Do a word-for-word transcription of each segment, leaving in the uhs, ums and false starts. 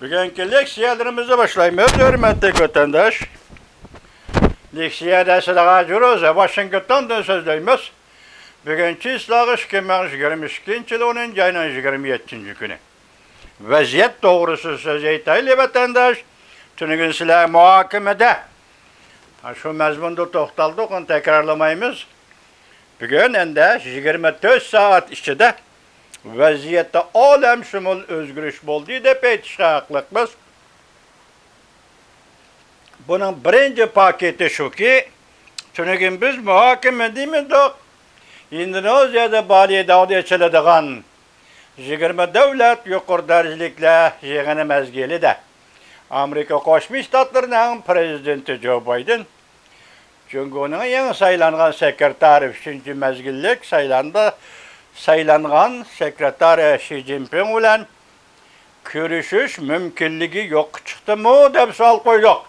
بۈگۈنكى لېكسىيەلىرىمىزنى باشلايمىز، ھۆرمەتلىك ۋەتەنداش. لېكسىيەدە سىلەرگە جۇروزا ۋاشىنگتوندىن سۆزلەيمىز. بۈگۈن چىسلاغا ئىككى مىڭ يىگىرمە ئىككىنچى يىل ئونىنچى ئاينىڭ يىگىرمە يەتتىنچى كۈنى. ۋەزىيەت توغرىسىدا سۆز ئېيتايلى، ۋەتەنداش. تۈنۈگۈن سىلەر مۇھاكىمىدە شۇ مەزمۇندا توختالدۇق، ئۇنى تەكرارلىمايمىز. بۈگۈن ئەندى يىگىرمە تۆت سائەت ئىچىدە ۋەزىيەتتە ئالەمشۇمۇل ئۆزگىرىش بولدى دەپ ئېيتىشقا ھەقلىقمىز. بۇنىڭ بىرىنچى پاكىتى شۇكى، تۈنۈگۈن بىز مۇھاكىمە دېمىدۇق. ئىندونېزىيەدە بالى داۋدا ئېچىلىدىغان يىگىرمە دۆلەت يۇقىرى دەرىجىلىكلەر يىغىنى مەزگىلىدە ئامېرىكا قوشما شتاتلىرىنىڭ پىرېزىدېنتى جو بايدېن، جۇڭگونىڭ يېڭى سايلانغان سېكرېتارى، ئۈچىنچى مەزگىللىك سايلاندا، سايلانغان سېكرېتارى شى جىنپىڭ بىلەن كۆرۈشۈش مۇمكىنلىكى يوققا چىقتىمۇ دەپ سوئال قويدۇق.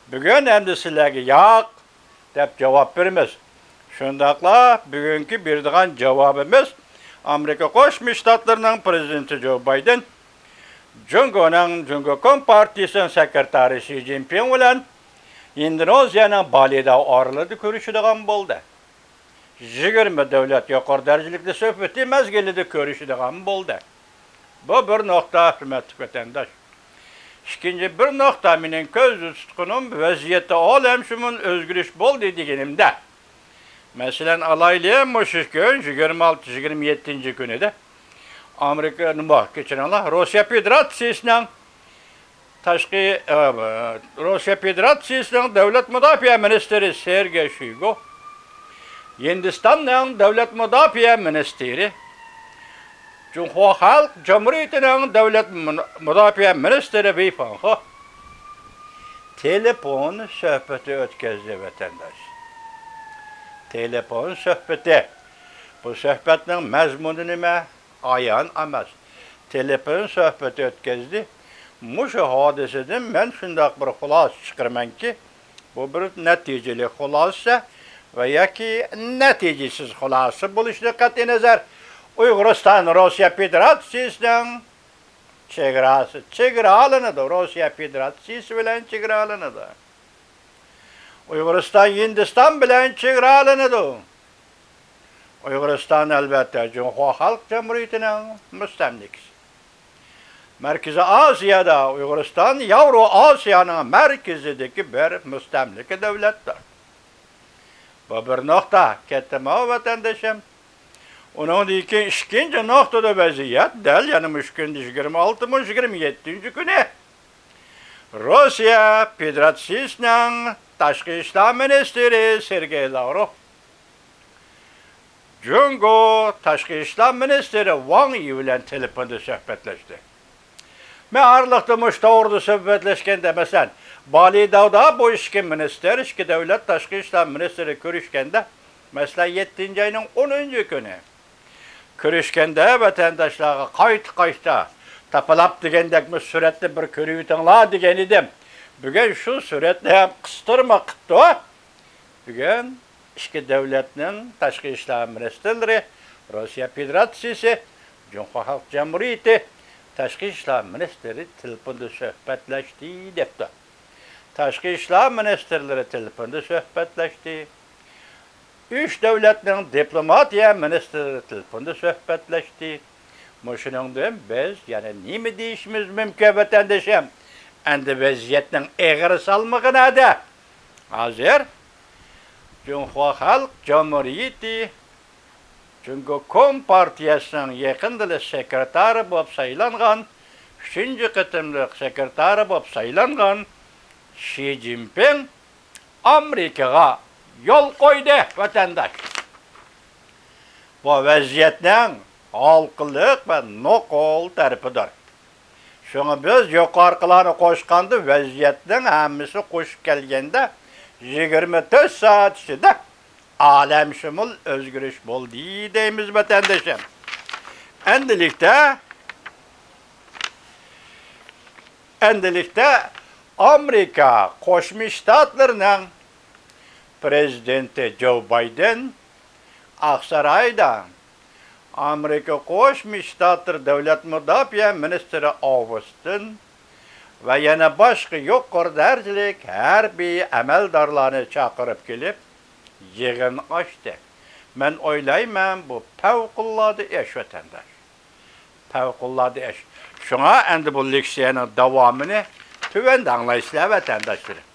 بۈگۈن ئەمدى سىلەرگە ياق دەپ جاۋاب بېرىمىز. شۇنداقلا بۈگۈنكى بېرىدىغان جاۋابىمىز ئامېرىكا قوشما شتاتلىرىنىڭ پىرېزىدېنتى جو بايدېن جۇڭگونىڭ، جۇڭگو كومپارتىيىسىنىڭ سېكرېتارى شى جىنپىڭ بىلەن ئىندونېزىيەنىڭ بالى داۋ ئارىلىدا كۆرۈشىدىغان بولدى. يىگىرمە دۆلەت يۇقىرى دەرىجىلىك سۆھبىتى مەزگىلىدە كۆرۈشىدىغان بولدى. بۇ بىر نۇقتا، ھۆرمەتلىك ۋەتەنداش. ئىككىنچى بىر نۇقتا، مېنىڭ كۆزدە تۇتقىنىم، ۋەزىيەتتە ئالەمشۇمۇل ئۆزگىرىش بولدى دېگىنىمدە، مەسىلەن، ئالايلى، مۇشۇ كۈن يىگىرمە ئالتە، يىگىرمە يەتتىنچى كۈنىدە ئامېرىكا، نېمە، كەچۈرۈڭلار، روسىيە فېدېراتسىيىسىنىڭ تاشقى، ئە، روسىيە فېدېراتسىيىسىنىڭ دۆلەت مۇداپىئە مىنىستىرى سېرگېي شويگۇ، ھىندىستاننىڭ دۆلەت مۇداپىئە مىنىستىرى، جۇڭخۇا خەلق جۇمھۇرىيىتىنىڭ دۆلەت مۇ-، مۇداپىئە مىنىستىرى ۋېي فېنخې تېلېفون سۆھبىتى ئۆتكۈزدى، ۋەتەنداش. تېلېفون سۆھبىتى. بۇ سۆھبەتنىڭ مەزمۇنى نېمە؟ ئايان ئەمەس. تېلېفون سۆھبىتى ئۆتكۈزدى. مۇشۇ ھادىسىدىن مەن شۇنداق بىر خۇلاسە چىقىرىمەنكى، بۇ بىر نەتىجىلىك خۇلاسە ۋە ياكى نەتىجىسىز خۇلاسە بولۇشىدىن قەتئىينەزەر، ئۇيغۇرىستان روسىيە فېدېراتسىيىسىنىڭ چېگراسى، چېگرالىنىدۇ. روسىيە فېدېراتسىيىسى بىلەن چېگرالىنىدۇ. ئۇيغۇرىستان ھىندىستان بىلەن چېگرالىنىدۇ. ئۇيغۇرىستان، ئەلۋەتتە، جۇڭخۇا خەلق جۇمھۇرىيىتىنىڭ مۇستەملىكىسى. مەركىزىي ئاسىيادا ئۇيغۇرىستان ياۋرو ئاسىيانىڭ مەركىزىدىكى بىر مۇستەملىكە دۆلەتتۇر. بۇ بىر نۇقتا، كەتتىمۇ، ۋەتەندىشىم؟ ئۇنىڭدىن كېيىن ئىككىنچى نۇقتىدا ۋەزىيەت دەل يەنە مۇشۇ كۈندە، يىگىرمە ئالتىنچى، يىگىرمە يەتتىنچى كۈنى روسىيە فېدېراتسىيىسىنىڭ تاشقى ئىشلار مىنىستىرى سېرگېي لاۋروف جۇڭگو تاشقى ئىشلار مىنىستىرى ۋاڭ يى بىلەن تېلېفوندا سۆھبەتلەشتى. مەن ئارىلىقتا مۇشۇ توغرىدا سۆھبەتلەشكەندە، مەسىلەن، بالى داۋدا بۇ ئىككى مىنىستىر، ئىككى دۆلەت تاشقى ئىشلار مىنىستىرى كۆرۈشكەندە، مەسىلەن، يەتتىنچى ئاينىڭ ئونىنچى كۈنى كۆرۈشكەندە، ۋەتەنداشلارغا قايتا-قايتا تاپىلاپ دېگەندەكمۇ سۈرەتنى بىر كۆرۈۋېتىڭلار دېگەن ئىدىم. بۈگۈن شۇ سۈرەتنى ھەم قىستۇرما قىپتۇ. بۈگۈن ئىككى دۆلەتنىڭ تاشقى ئىشلار مىنىستىرلىرى، روسىيە فېدېراتسىيىسى، جۇڭخۇا خەلق جۇمھۇرىيىتى تاشقى ئىشلار مىنىستىرى تېلېفوندا سۆھبەتلەشتى، دەپتۇ. تاشقى ئىشلار مىنىستىرلىرى تېلېفوندا سۆھبەتلەشتى. ئۈچ دۆلەتنىڭ دىپلوماتىيە مىنىستىرلىرى تېلېفوندا سۆھبەتلەشتى. مۇشۇنىڭدىن بىز يەنە نېمە دېيىشىمىز مۇمكىن، ۋەتەندىشىم؟ ئەمدى ۋەزىيەتنىڭ ئېغىر سالمىقى نەدە؟ ھازىر جۇڭخۇا خەلق جۇمھۇرىيىتى جۇڭگو كومپارتىيەسىنىڭ يېقىندىلا سېكرېتارى بولۇپ سايلانغان، ئۈچىنچى قېتىملىق سېكرېتارى بولۇپ سايلانغان شى جىنپىڭ ئامېرىكىغا يول قويدى، ۋەتەنداش. بۇ ۋەزىيەتنىڭ ھالقىلىق ۋە نوقۇل تەرىپىدۇر. شۇڭا بىز يۇقىرىقىلارنى قوشقاندا، ۋەزىيەتنىڭ ھەممىسى قوشۇپ كەلگەندە، يىگىرمە تۆت سائەت ئىچىدە ئالەمشۇمۇل ئۆزگىرىش بولدى دەيمىز، ۋەتەندىشىم. ئەندىلىكتە، ئەندىلىكتە ئامېرىكا قوشما شتاتلىرىنىڭ پىرېزىدېنتى جو بايدېن ئاقسارايدا ئامېرىكا قوشما شتاتلىرى دۆلەت مۇداپىئە مىنىستىرى ئاۋۇستىن ۋە يەنە باشقا يۇقىرى دەرىجىلىك ھەربىي ئەمەلدارلارنى چاقىرىپ كېلىپ، يىغىن ئاچتى. مەن ئويلايمەن، بۇ پەۋقۇلئاددە ئىش، ۋەتەنداش. پەۋقۇلئاددە ئىش. شۇڭا ئەمدى بۇ لېكسىيەنىڭ داۋامىنى تۆۋەندە ئاڭلايسىلەر، ۋەتەنداشلىرىم.